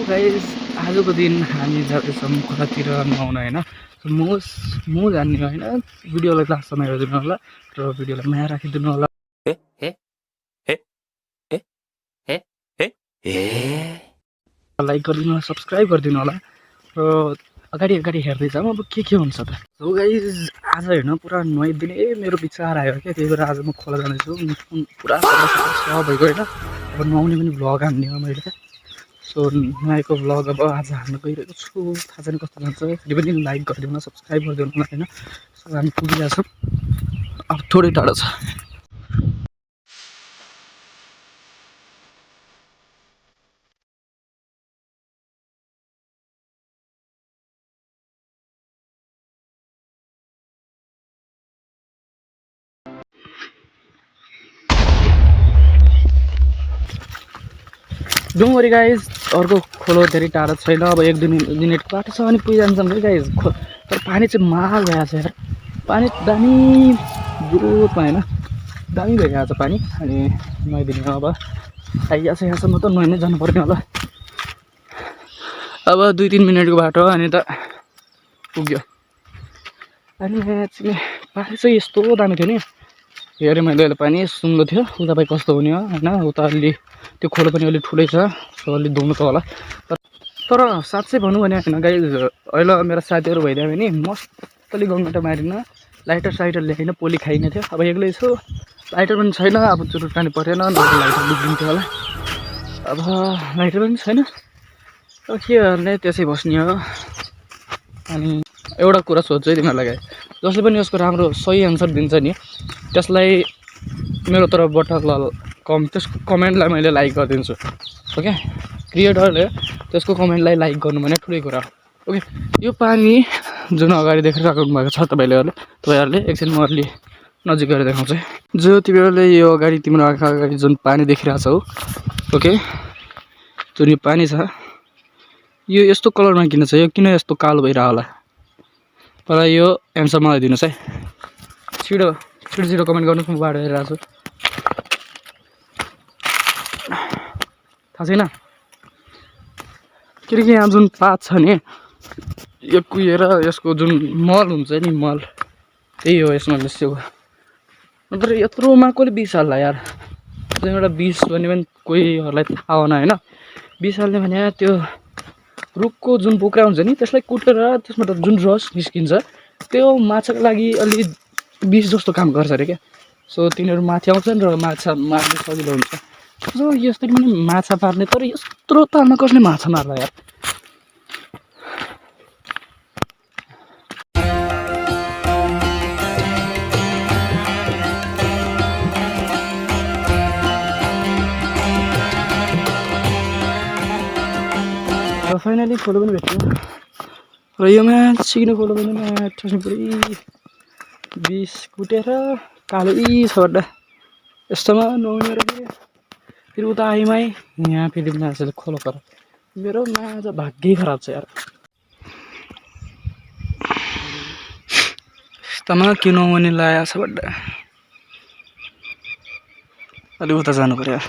Guys आजको दिन हामी जाँदैछौँ खोलातिर नुहाउन होइन। म जान्ने होइन। भिडियोलाई लास्टसम्म हेरिदिनु होला र भिडियोलाई माया राखिदिनु होला। लाइक गरिदिनु होला, सब्सक्राइब गरिदिनु होला र अगाडि हेर्दै जाउँ अब के हुन्छ त। सो गाइस आज होइन पुरा नुहाइदिने मेरो विचार आयो क्या, त्यही भएर आज म खोला जाँदैछु। पुरा सफा भएको होइन, अब नुहाउने पनि भ्लग हान्ने हो मैले। सो नुहाएको भ्लग अब आज हाल्नु गइरहेको छु। थाहा छैन कस्तो लाग्छ, फेरि पनि लाइक गरिदिनु, सब्सक्राइब गरिदिनु होइन। सो हामी पुगिरहेको छौँ, अब थोरै टाढो छ। डोन्ट वरी गाइज, अर्को खोलो धेरै टाढो छैन, अब 1-2 मिनटको बाटो छ अनि पुगिजान्छौँ कि गाइज। तर पानी चाहिँ माल भइरहेको छ यार, पानी दामी जोतमा होइन, दामी भइरहेको छ पानी। अनि नुहाइदिने अब आइरहेको छ यहाँसम्म त नुहाइ नै जानु पर्ने होला। अब 2-3 मिनटको बाटो अनि त पुग्यो। अनि चाहिँ पानी चाहिँ यस्तो दामी थियो नि, हेरेँ मैले अहिले पानी सुङ्लो थियो। उता पाइ कस्तो हुने हो होइन, उता अलि त्यो खोलो पनि अलिक ठुलै छ, सो अलि धुनु त होला। तर साँच्चै भनौँ भने होइन गाइज, अहिले मेरो साथीहरू भइदियो भने मस्तले गङ्गाटा मारिन लाइटर साइटर ल्याइन पोली खाइने थियो। अब एक्लै छु, लाइटर पनि छैन, अब चुरुट खानु परेन, नभए लाइटर बिग्रिन्थ्यो होला। अब लाइटर पनि छैन, अब के गर्ने, त्यसै बस्ने हो। अनि एउटा कुरा सोध्छु है तिमीहरूलाई, जसले पनि यसको राम्रो सही एन्सर दिन्छ नि त्यसलाई मेरो तर्फबाट त्यसको कमेन्टलाई मैले लाइक गरिदिन्छु। ओके, क्रिएटरले त्यसको कमेन्टलाई लाइक गर्नु भने ठुलै कुरा हो। ओके, यो पानी जुन अगाडि देखिराख्नु भएको छ तपाईँहरूले एकछिन म अलि नजिक गएर देखाउँछु। जो तिमीहरूले यो अगाडि तिम्रो आँखा अगाडि जुन पानी देखिरहेको छौ, ओके, जुन यो पानी छ यो यस्तो कलरमा किन छ, यो किन यस्तो कालो भइरह होला, मलाई यो एन्सर मलाई दिनुहोस् है। छिटो कमेन्ट गर्नुहोस्, म बाटो हेरिरहेको छु। थाहा छैन, किनकि यहाँ जुन पात छ नि यो कुहिएर यसको जुन मल हुन्छ नि, मल त्यही हो यसमा मिसिएको। नत्र यत्रोमा कसले बिस हाल्ला यार। एउटा बिस भने पनि कोहीहरूलाई थाहा हुन होइन, बिस हाल्ने भने त्यो रुखको जुन बोक्रा हुन्छ नि त्यसलाई कुटेर त्यसमा त जुन रस निस्किन्छ त्यो माछाको लागि अलि बिस जस्तो काम गर्छ अरे क्या। सो तिनीहरू माथि आउँछन् र माछा मार्नु सजिलो हुन्छ। सो यसरी पनि माछा पार्ने, तर यत्रो तालमा कसले माछा मार्ला यार। र फाइनली खोलो पनि भेट्यो र यो माछिकिन खोलो पनि माछा पुरै बिस कुटेर कालो छ बड्डा, यस्तोमा नुहाउने रहेछ। फेरि उता आइमाई यहाँ फेरि माछाले खोलो कर, मेरो माछा भाग्यै खराब छ यार। यस्तोमा के नुहाउने लाया छ बड्डा, अलि उता जानु पर्यो यार।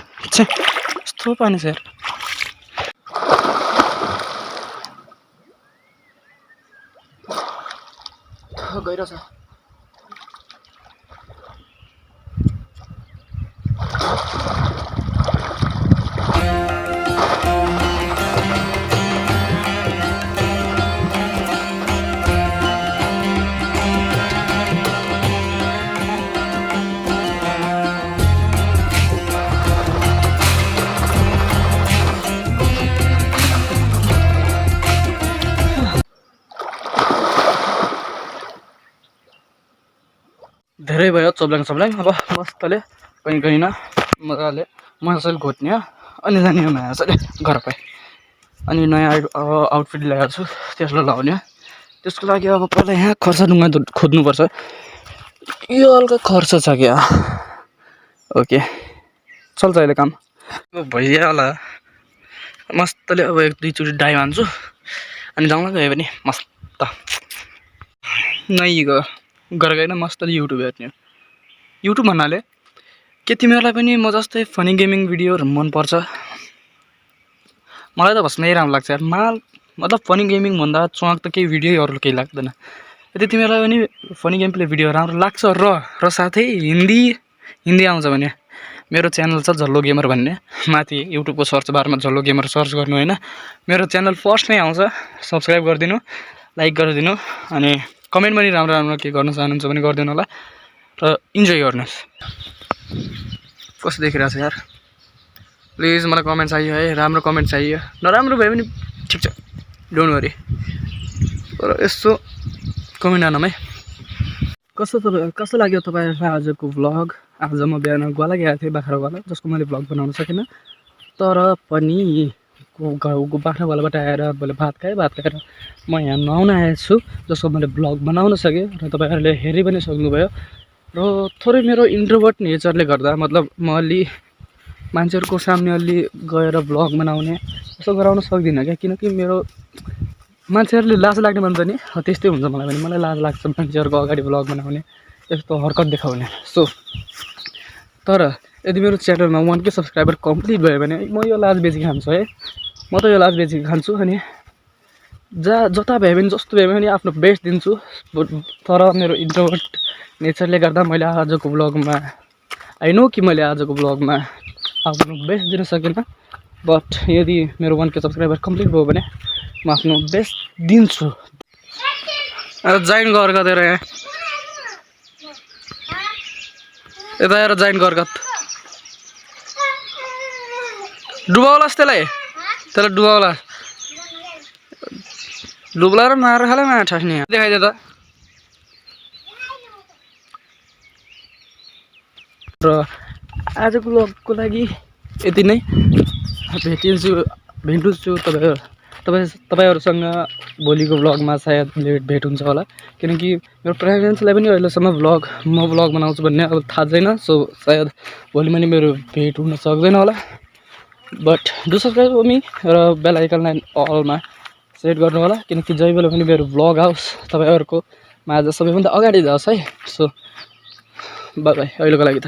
यस्तो पानी छ यार। गइरहेछ धेरै भयो चोब्लाङ अब मस्तले कहीँ गइन मजाले घोट्ने अनि जाने हो मजाले घर पाएँ। अनि नयाँ आउटफिट ल्याएको छु, त्यसलाई लाउने। त्यसको लागि अब पहिला यहाँ खर्सा ढुङ्गा खोज्नुपर्छ, यो हल्का खर्च छ क्या। ओके, चल्छ अहिले काम भइहाल्यो होला मस्तले। अब 1-2 चोटि डाइभ हान्छु अनि जाउँला गयो भने मस्त नै गएर मस्तले युट्युब हेर्ने। युट्युब भन्नाले के तिमीहरूलाई पनि म जस्तै फनी गेमिङ भिडियोहरू मनपर्छ? मलाई त भस्मै राम्रो लाग्छ यार मतलब फनी गेमिङ भन्दा चुवाक त केही भिडियो अरू केही लाग्दैन। यदि तिमीहरूलाई पनि फनी गेम प्ले भिडियो राम्रो लाग्छ र साथै हिन्दी आउँछ भने मेरो च्यानल छ झल्लो गेमर भन्ने, माथि युट्युबको सर्च बारमा झल्लो गेमर सर्च गर्नु होइन, मेरो च्यानल फर्स्टमै आउँछ। सब्सक्राइब गरिदिनु, लाइक गरिदिनु, अनि कमेन्ट पनि राम्रो राम्रो के गर्न चाहनुहुन्छ भने गरिदिनु होला र इन्जोय गर्नुहोस्। कस्तो देखिरहेको छ यार, प्लिज मलाई कमेन्ट चाहियो है, राम्रो कमेन्ट चाहियो, नराम्रो भए पनि ठिक छ, डोन्ट वरी, तर यसो कमेन्ट आनौँ है। कस्तो लाग्यो तपाईँहरूलाई आजको भ्लग? आज म बिहान गोला गएको थिएँ, बाख्रा गोला, जसको मैले भ्लग बनाउन सकिनँ, तर पनि बाख्रा गोलाबाट आएर मैले भात खाएँ, भात खाएर म यहाँ नुहाउन आएको छु, जसको मैले भ्लग बनाउन सकेँ र तपाईँहरूले हेरि पनि सक्नुभयो। र थोरै मेरो इन्ट्रोभर्ट नेचरले गर्दा मतलब म अलि मान्छेहरूको सामने अलि गएर भ्लग बनाउने यसो गराउन सक्दिनँ क्या, किनकि मेरो मान्छेहरूले लाज लाग्ने भन्छ नि, त्यस्तै हुन्छ मलाई पनि। मलाई लाज लाग्छ मान्छेहरूको अगाडि भ्लग बनाउने, यस्तो हरकत देखाउने। सो तर यदि मेरो च्यानलमा 1K सब्सक्राइबर कम्प्लिट भयो भने म यो लाज बेची खान्छु है, म त यो लाज बेची खान्छु। अनि जता भए पनि जस्तो भए पनि आफ्नो बेस्ट दिन्छु, तर मेरो इन्ट्रोभर्ट नेचरले गर्दा मैले आजको भ्लगमा आई नो कि मैले आजको भ्लगमा आफ्नो बेस्ट दिन सकिनँ, बट यदि मेरो 1K सब्सक्राइबर कम्प्लिट भयो भने म आफ्नो बेस्ट दिन्छु। जोइन गर तेरो यहाँ यता आएर जोइन गर, डुबाउलास् त्यसलाई डुब्ला र मार खाला माछा नि देखाइदियो त। र आजको भ्लगको लागि यति नै, भेट्छु तपाईँहरूसँग भोलिको भ्लगमा सायद भेट हुन्छ होला, किनकि मेरो प्रेजेन्सलाई पनि अहिलेसम्म म भ्लग बनाउँछु भन्ने अब थाहा छैन। सो सायद भोलि पनि मेरो भेट हुन सक्दैन होला, बट डु सब्सक्राइब मी र बेल आइकनलाई अलमा सेट गर्नु होला, किनकि जहिले बेला पनि मेरो भ्लग आओस् तपाईँहरूको माझ सबैभन्दा अगाडि जाओस् है। सो बाई बाई अहिलेको लागि त।